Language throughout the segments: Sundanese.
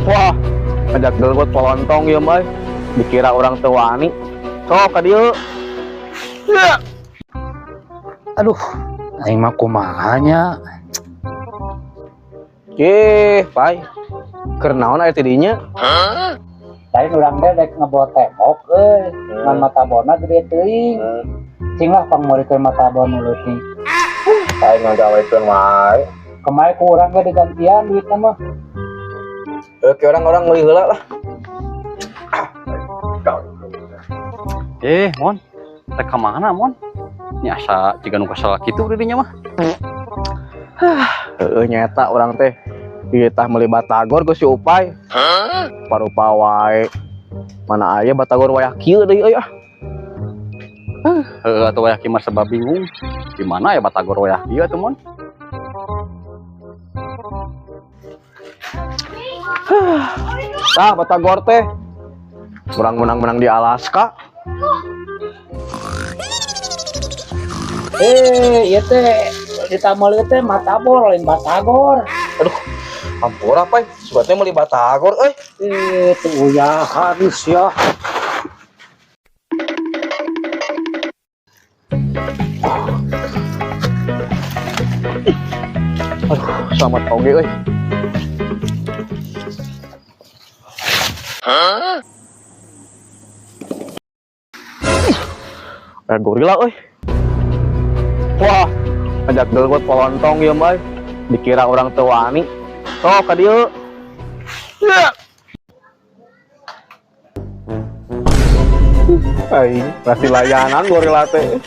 Wah, ajak gelut polontong ieu mah. Dikira orang teu wani. Sok ka dieu. Ya. Aduh, aing mah kumaha nya. Ih, pai. Keur naon aya ti dinya? Lain urang teh rek ngebor tembok euy. Ngan matabona gede teuing. Cing lah pangmeulikeun matabon nu leutik. Pai ngagawekeun wae. Kemarin ku urang ge digantian duitna mah. Oke, orang-orang meuli heula lah. Eh, Mon. Rek ka mana, Mon? Ini asa jiga nu kesel kitu di dinya mah. Heeh, nyata orang teh ieu tah meuli batagor ku si Upay. Parupa wae. Mana aya batagor wayah kieu deui euy ah. Heeh, atuh wayah kieu mah sebab bingung. Di mana ya batagor wayah kieu atuh, Mon? Tah batagor teh. Urang menang-menang di Alaska. Eh, ieu teh ditameuli teh matabor lain batagor. Aduh, ampura pai. Sebabnya meuli batagor euy. Eh, tuh ya habis ya. Aduh, selamat oge euy. Eh, gorila euy. Wah, ajak gelut polontong ieu mah. Dikira orang teu wani. Sok ka dieu. Ya. Aing kasih layanan gorila teh.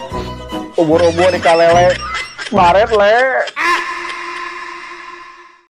Ubur-ubur di kalele. Baret le.